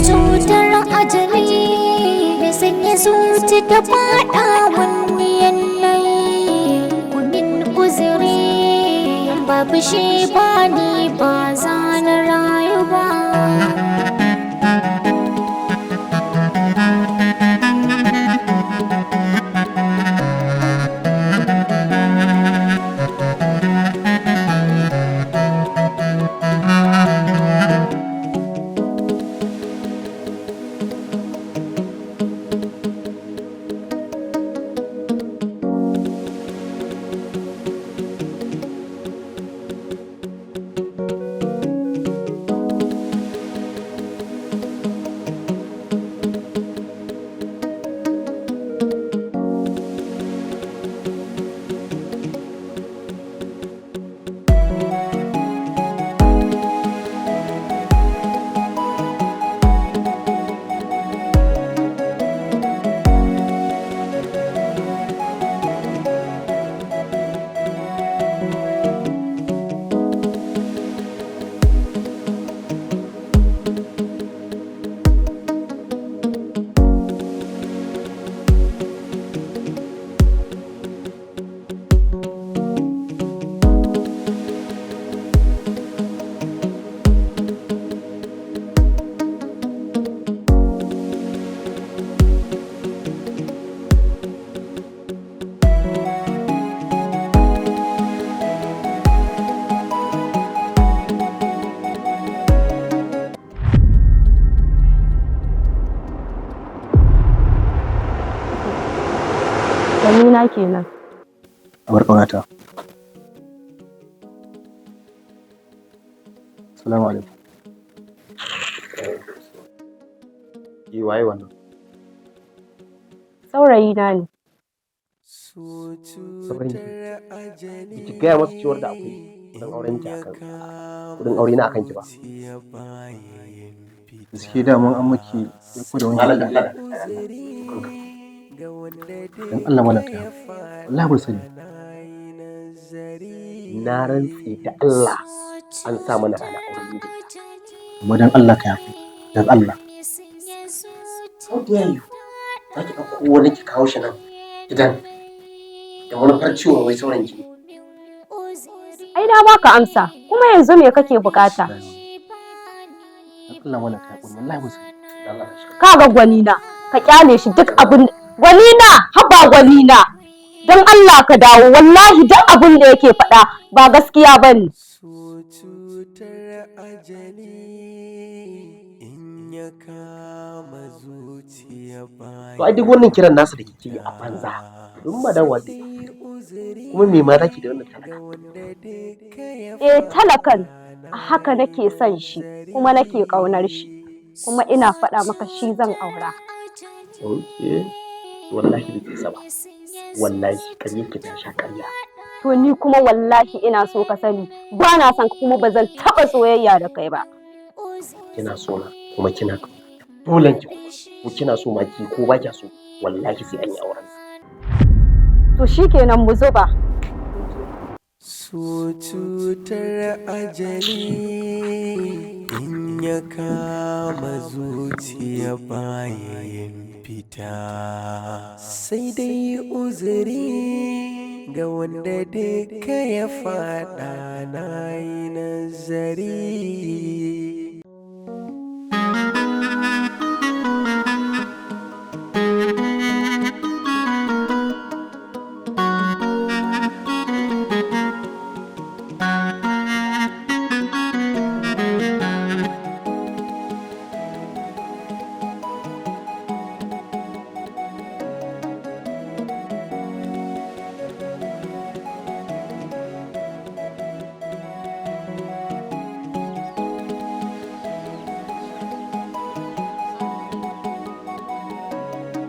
Cutar ajali mai sanya zuci ta faɗa wani yanayi. Kumin uzuri, babu shi ba ni ba za na rayu ba. Gwanina kenan. Abar ƙaunata. Salamu alaikum. Yi waye wannan? Saurayi na ne. Saurayin ki. Biki gaya masa cewar da akwai kudin auren ki akan kudin aure na akan ki ba. Gaske daman an maki ko da wani Malam da Allah. Dan Allah malam kai. Wallahi ban sani. Na rantse da Allah an sa mana rana auren ni da ita. Amma dan Allah ka yafi. Dan Allah. How dare you? Za ki ɗauko wani ki kawo shi nan gidan da manufar cewa wai sauran ki ne. Ai na baka amsa, kuma yanzu me kake bukata? Dan Allah malam ka yafi. Wallahi ban sani. Allah ka shiga. Kaga gwanina, ka kyale shi duk abin gwanina, haba gwanina. Don Allah ka dawo, wallahi duk abin da yake faɗa ba gaskiya bane. So cutar ajali in ya kama zuciya To ai duk wannan kiran nasa da kike yi a banza. Don ba dawowa zai yi. Kuma me ma zaki da wannan talaka? Eh, talakan a haka nake son shi kuma nake ƙaunar shi. Kuma ina faɗa maka shi zan aura. Okay. Wallahi bai isa ba. Wallahi ƙarya ki ta sha ƙarya. To ni kuma wallahi ina so ka sani ba na son ka kuma ba zan taɓa soyayya da kai ba. Kina so na kuma kina ƙauna. Dolen ki kuma ko kina so ma ki ko ba kya so wallahi sai an yi auren. To shikenan mu zuba. So cutar ajali in ya kama zuciya bayan fita sai dai uzuri ga wanda duka ya faɗa na yi nazari.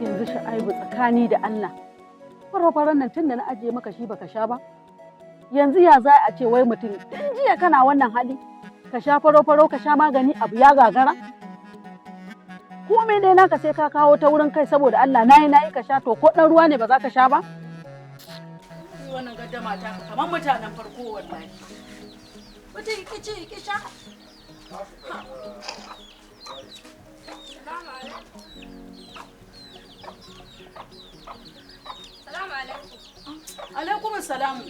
Yanzu Sha'aibu, tsakani da Allah, faro-faron nan tun da na ajiye maka shi baka sha ba. Yanzu ya za a ce wai mutum tun jiya kana wannan hali ka sha faro-faro, ka sha magani, abu ya gagara. Komai dai naka sai ka kawo ta wurin kai. Saboda Allah, nayi nayi ka sha, to ko dan ruwa ne ba za ka sha ba? Wannan gaddama ta kamar mutanen farko wallahi. Mutum ki ci ki sha. Alaikum salamu.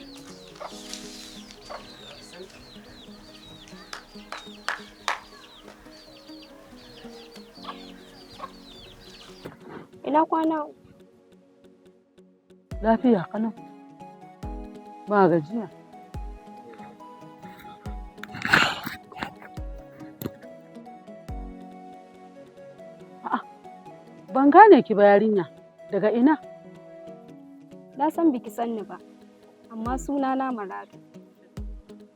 Ina kwana? Lafiya kalau. Ba gajiya. A'a, ban gane ki ba yarinya. Daga ina? Na san biki sanni ba, amma suna na Maradu.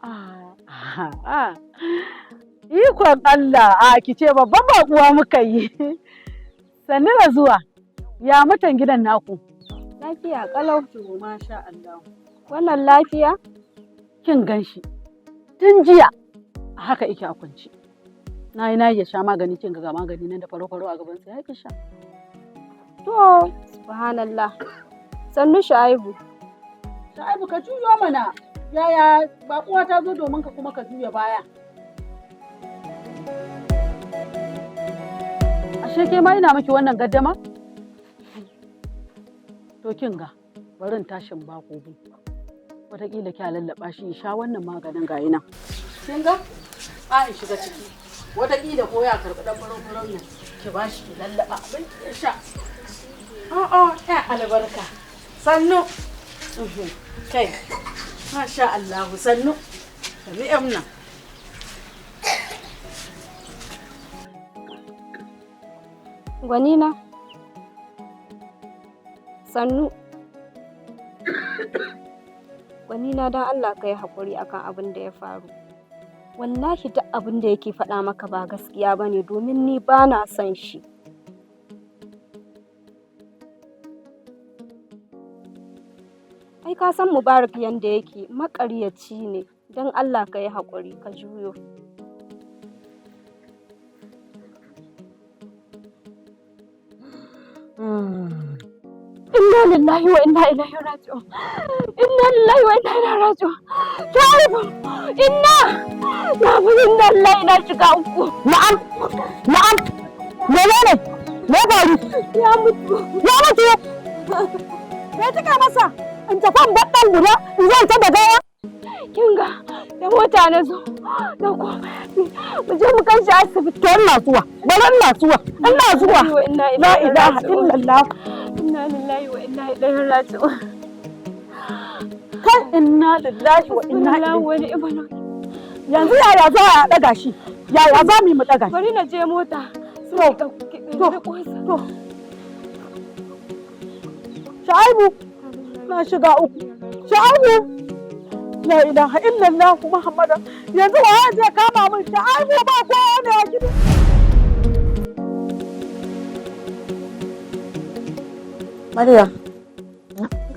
Ah, ikon Allah, a ki ce babban baƙuwa muka yi. Sannu da zuwa, ya mutan gidan naku? Lafiya kalau. To, masha Allah. Wannan lafiya? Kin gan shi. Tun jiya a haka yake a kwance. Na yi na ya sha magani, kin ga magani nan da faro-faro a gaban sa ya ki sha. To, subhanallah. Sannu Shu'aibu. Shu'aibu, ka juyo mana. Yaya baƙuwa ta zo domin ka kuma ka juya baya? Ashe ke ma ina miki wannan gaddama? To kin ga, bari in tashin ba gobe. Wataƙila kya lallaɓa shi ya sha wannan maganin, gayi nan. Kin ga? A in shiga ciki. Wataƙila ko ya karɓi ɗan faro-faron nan. Ki ba shi, ki lallaɓa abin ki ya sha. A'a, ya albarka. Sannu. Kai, masha Allahu, sannu. Sami yam nan. Gwanina. Sannu. Gwanina, don Allah ka yi haƙuri akan abin da ya faru. Wallahi duk abin da yake faɗa maka ba gaskiya ba ne, domin ni ba na son shi. Ai ka san Mubarak yanda yake, maƙaryaci ne. Don Allah ka yi haƙuri ka juyo. Inna lillahi wa inna ilaihi raji'un. Inna lillahi wa inna ilaihi raji'un. Shu'aibu, inna na fi, inna lillahi, na shiga uku. Na'am, na'am. Menene? Me faru? Ya mutu. Ya mutu? Me kika masa? In tafi in bar ɗan guda in zan ta da gawa? Kin ga, da mota na zo na koma, mu je mu kai shi asibiti. To ina zuwa, bari ina zuwa, ina zuwa. Wa inna La ilaihi ilaha raji'un. illallah. Inna lillahi wa inna ilaihi raji'un. Kai, inna lillahi wa inna Hasbunallahu ilaihi. wa ni'mal wakil. Yanzu yaya za a ɗaga shi? Yaya za mu yi mu ɗaga shi? Bari na je mota. To, to, to. Shu'aibu, na shiga uku. Shu'aibu, la ilaha illallah Muhammadu. Yanzu waye zai kama min Shu'aibu? Ba kowa ne a gidan. Maryam.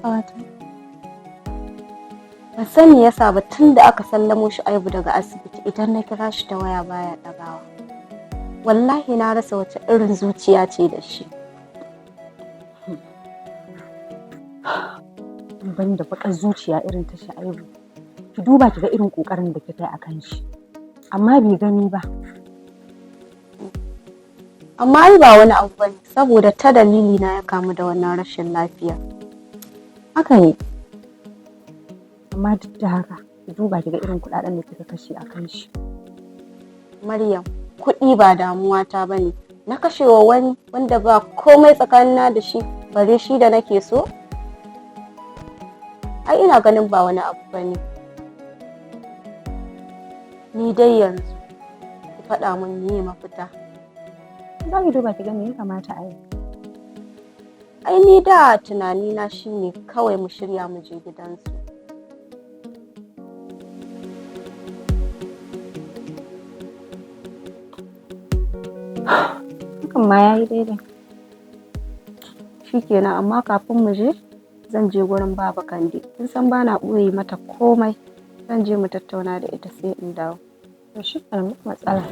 Ƙawata. Ban sani yasa ba, tun da aka sallamo Shu'aibu daga asibiti, idan na kira shi ta waya baya ɗagawa. Wallahi na rasa wace irin zuciya ce da shi. Ban da bakar zuciya irin ta Shu'aibu. Ki duba ki ga irin kokarin da kika yi akan shi. Amma bai gani ba. Amma ai ba wani abu bane, saboda ta dalili na ya kamu da wannan rashin lafiya. Haka ne. Amma duk da haka, ki duba ki ga irin kuɗaɗen da kika kashe akan shi. Maryam, kuɗi ba damuwa ta bane. Na kashewa wani wanda ba komai tsakanina da shi, bare shi da nake so. Ai ina ganin ba wani abu bane. Ni dai yanzu ki faɗa min meye mafita. Za ki duba ki ga me ya kamata a yi. Ai ni da tunanina shine kawai mu shirya mu je gidansu. Hakan ma yayi daidai. Shikenan, amma kafin mu je zan je gurin Baba Kande. Kin san bana ɓoye mata komai. Zan je mu tattauna da ita sai in dawo. To shi kenan, ba matsala.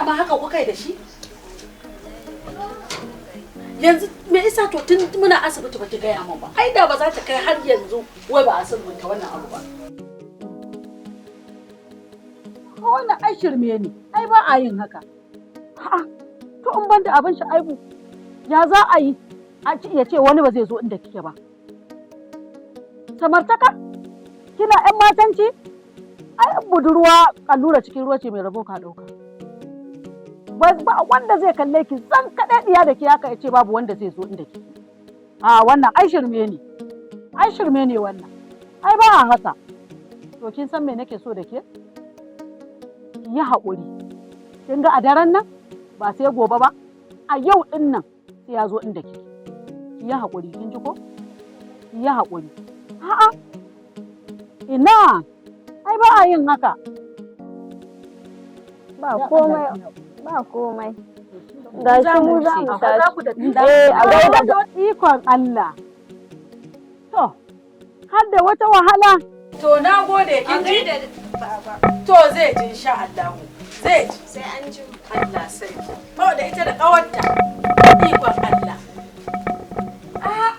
Dama haka kuka yi da shi? Yanzu me isa to tun muna asibiti ba ki gaya min ba? Ai da ba za ta kai har yanzu wai ba a sulhunta wannan abu ba. Wannan ai shirme ne, ai ba a yin haka. A'a, to in banda abin Shu'aibu, ya za a yi a ci ya ce wani ba zai zo inda kike ba? Samartaka? Kina 'yan matanci? Ai budurwa allura cikin ruwa ce, mai rabo ka ɗauka. Ba wanda zai kalle ki zan kaɗai ɗiya da ke haka ya ce babu wanda zai zo inda kike. A wannan ai shirme ne. Ai shirme ne wannan. Ai ba a haka. To kin san me nake so da ke? Ki yi haƙuri. Kin ga a daren nan ba sai gobe ba, a yau ɗin nan sai ya zo inda kike. Ki yi haƙuri, kin ji ko? Ki yi haƙuri. A'a. Ina? Ai ba a yin haka. Ba komai, ba komai. Ga shi mu za mu Za ku tashi. tafi. Eh, a gaida. Ikon Allah. To, har da wata wahala. To na gode, kin ji? To zai ji insha Allah. Zai ji. Sai an ji. Allah sarki. To da ita da ƙawarta. Ikon Allah. Ah.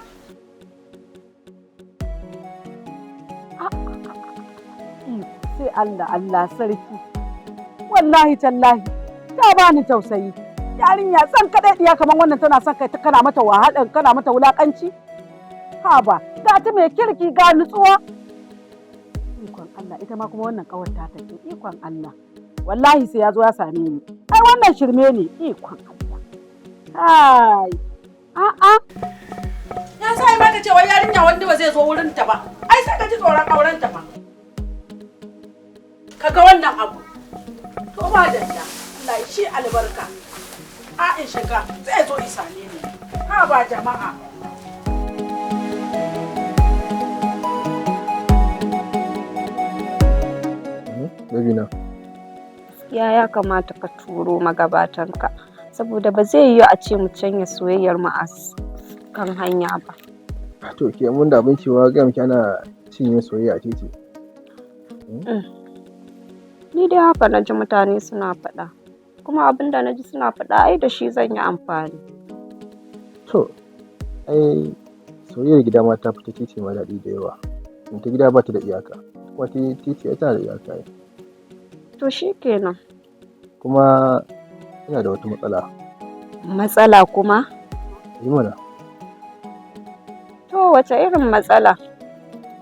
Sai Allah, Allah sarki. Wallahi tallahi, ta bani tausayi. Yarinya san kaɗai ɗiya kamar wannan tana son kai, kana mata wahala, kana mata wulaƙanci. Ha ba, ga ta mai kirki, ga nutsuwa. Ikon Allah, ita ma kuma wannan ƙawar ta take, ikon Allah. Wallahi sai ya zo ya same ni. Ai wannan shirme ne, ikon Allah. Kai. A'a. Ya sa ai maka cewa yarinya wanda ba zai zo wurin ta ba. Ai sai ka ji tsoron auren ta ba. Kaga wannan abu. To ba dalla. Allah ya shi albarka. A in shiga zai zo isa ne ni. Ha ba jama'a. Baby na. Gaskiya ya kamata ka turo magabatanka, saboda ba zai yiwu a ce mu canya soyayyar mu a kan hanya ba. To ke mun da abin cewa ga miki ana cinye soyayya a titi. Ni dai haka na ji mutane suna faɗa. Kuma abin da na ji suna faɗa ai da shi zan yi amfani. To ai soyayyar gida ma ta fita titi ma daɗi da yawa. In ta gida ba ta da iyaka. Kuma ta titi ai tana da iyaka ai. To shi kenan. Kuma ina da wata matsala. Matsala kuma? Yi mana. To wace irin matsala?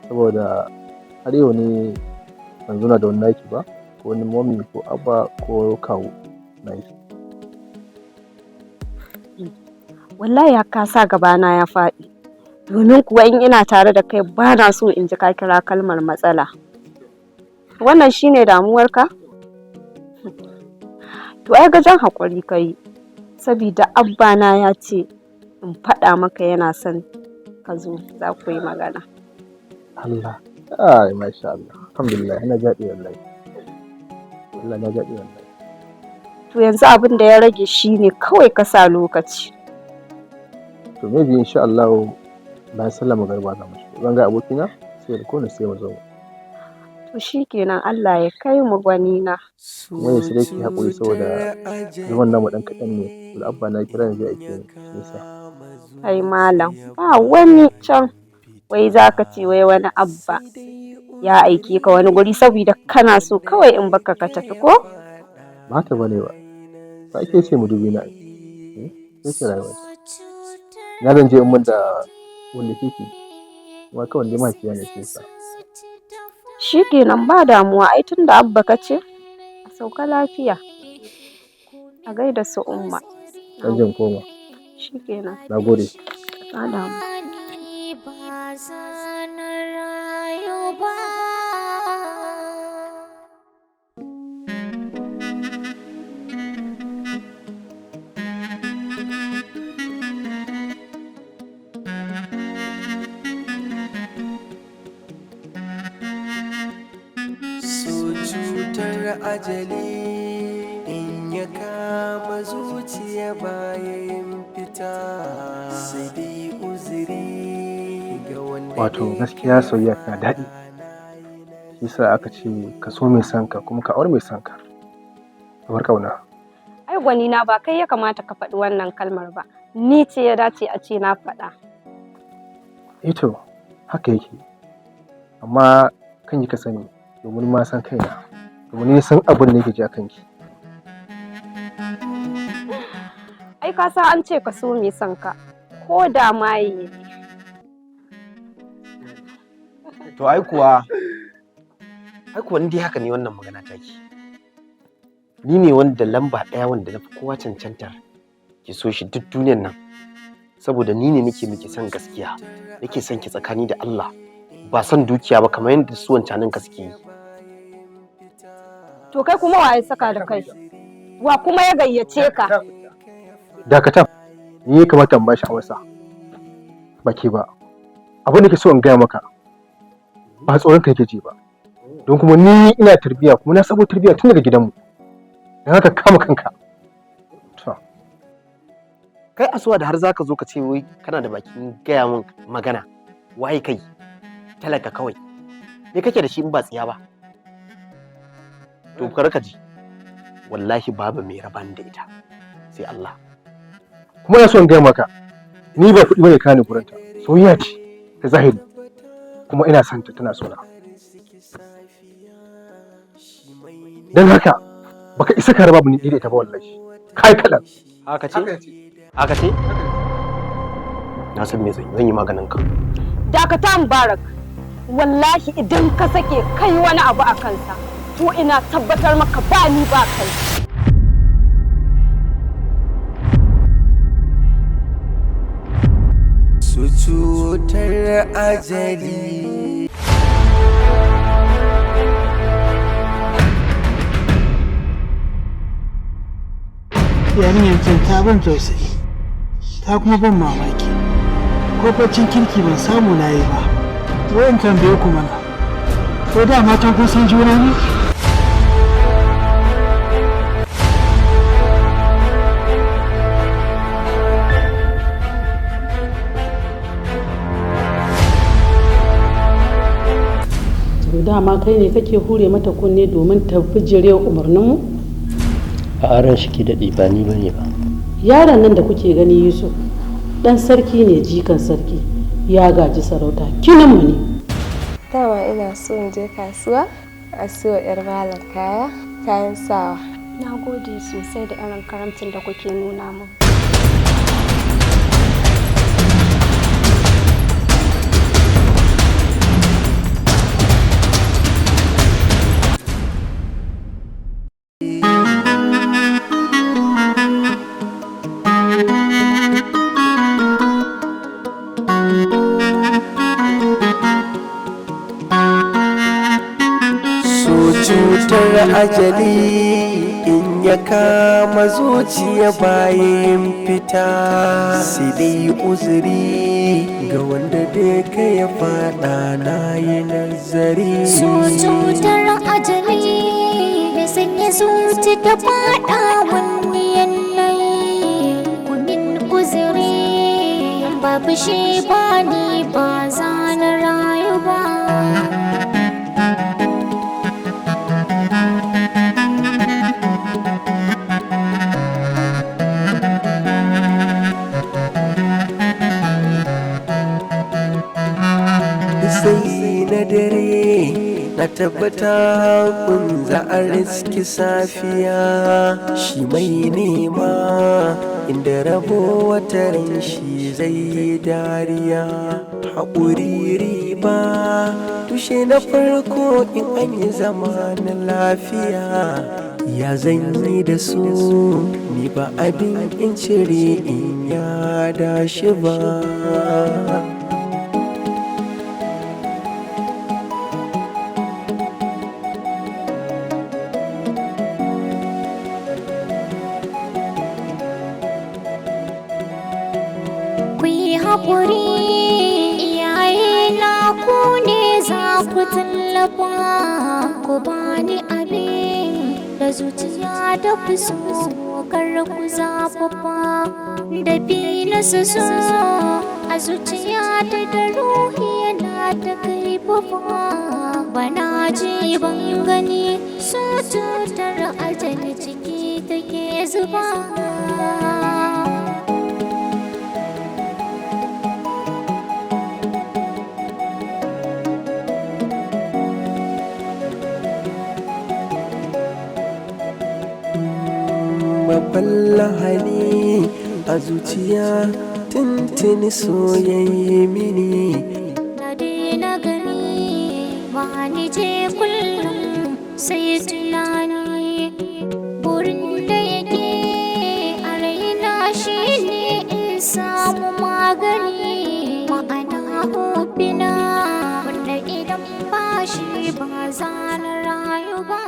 Saboda har yau ne ban zauna da wani naki ba, ko wani mommy ko abba ko kawu naki. Wallahi har ka sa gabana ya faɗi. Domin kuwa in ina tare da kai ba na so in ji ka kira kalmar matsala. Wannan shine damuwarka? To ai gajen haƙuri ka yi. Sabida abbana ya ce in faɗa maka yana son ka zo za ku yi magana. Allah. Ai masha Allah. Alhamdulillah, ina jaɗi wallahi. Allah na jaɗi wallahi. To yanzu abin da ya rage shine kawai ka sa lokaci. To maybe insha Allah bayan sallar magariba za mu shigo. Zan ga abokina sai da kone sai mu zo. To shikenan, Allah ya kai mu gwanina. Kuma yanzu dai ki haƙuri saboda zaman namu ɗan kaɗan ne. Da abba na kira ni zai aike ni shi yasa. Kai malam, ba wani can wai za ka ce wai wani abba ya aike ka wani guri saboda kana so kawai in baka ka tafi ko? Ba haka bane ba. Ba ake ce mu dubi na ai. Eh? Ke ce rayuwa. Na zan je in mun da wanda kike. Kuma kawai dai mahaifiya ne shi yasa. Shikenan, ba damuwa, ai tunda abba ka ce a sauka lafiya. A gaida su umma. Zan je in koma. Shikenan. Na gode. Ba damuwa. Ni ba zan rayu ba. So cutar ajali in ya kama zuciya bayan fita, sai dai uzuri ga wanda Wato gaskiya soyayya tana daɗi. Shi yasa aka ce ka so mai son ka kuma ka auri mai son ka. Kamar ƙauna. Gwanina, ba kai ya kamata ka faɗi wannan kalmar ba. Ni ce ya dace a ce na faɗa. Eh to, haka yake. Amma kan yi ka sani, domin ma san kaina, domin ni san abin da yake ji a kanki. Ai ka san an ce ka so mai son ka, ko da maye ne. To ai kuwa in dai haka ne wannan magana taki. Ni ne wanda lamba ɗaya wanda na fi kowa cancantar ki so shi duk duniyar nan. Saboda ni ne nake miki son gaskiya, nake son ki tsakani da Allah, ba son dukiya ba kamar yadda su wancanin ka suke yi. To kai kuma waye saka da kai? Wa kuma ya gayyace ka? Dakata, ni ya kamata in bashi awasa. Ba ke ba. Abin da ke so in gaya maka, ba tsoron ka yake ji ba. Don kuma ni ina tarbiyya, kuma na sabo tarbiyya tun daga gidanmu. Don haka kama kanka. To. Kai asuwa da har zaka zo ka ce wai kana da bakin gaya min magana, waye kai? Talaka kawai. Me kake da shi in ba tsiya ba? To kar ka ji. Wallahi babu mai raba ni da ita sai Allah. Kuma ina so in gaya maka, ni ba kuɗi bane kani gurinta. Soyayya ce ta zahiri. Kuma ina son ta, tana sona. Don haka baka isa ka raba ni da ita ba wallahi. Kai kaɗan. Haka ce? Haka ce? Na san me zan yi, zan yi maganin ka. Dakata, Mubarak. Wallahi idan ka sake kai wani abu a kansa, to ina tabbatar maka ba ni ba kai. Su cutar ajali. Yarinyar can ta ban tausayi, ta kuma ban mamaki. Ko baccin kirki ban samu na yi ba. Wayan tambaye ku mana, ko da matan kun san juna ne? To dama kai ne kake hure mata kunne domin ta bijire umarninmu? A aron shi ki daɗe, ba ni bane ba. Yaron nan da kuke gani, Yusuf, dan sarki ne, jikan sarki, ya gaji sarauta, kininmu ne. Dama ina so in je kasuwa a siyo 'yar malam kaya, kayan sawa. Na gode sosai da irin karamcin da kuke nuna min. Su cutar ajali in ya kama zuciya bayan fita, sai dai uzuri ga wanda duka ya fada na yi nazari. So cutar ajali mai sanya zuci ta faɗa wani yanayi, kumin uzuri, babu shi ba ni ba za na rayu ba. Sai na dare na tabbata kun za a riski safiya, shi mai nema inda rabo wata ran shi zai yi dariya. Haƙuri riba tushe na farko in an yi zama na lafiya. Ya zan yi da su ni ba abin in cire in yada shi ba. Ku yi haƙuri iyaye na, ku ne za ku tallafa ku bani abin da zuciya da fi so, kar ku zafafa da fi na so a zuciya da ruhi yana ta kaifafa. Bana ji ban gani, so cutar ajali ciki take. zuba. Babban lahani a zuciya tuntuni soyayye mini. Na daina gani ba ni je kullum sai tunani, burin da yake a raina shine in samu magani, ma'ana hobina wanda idan ba shi ba za na rayu ba.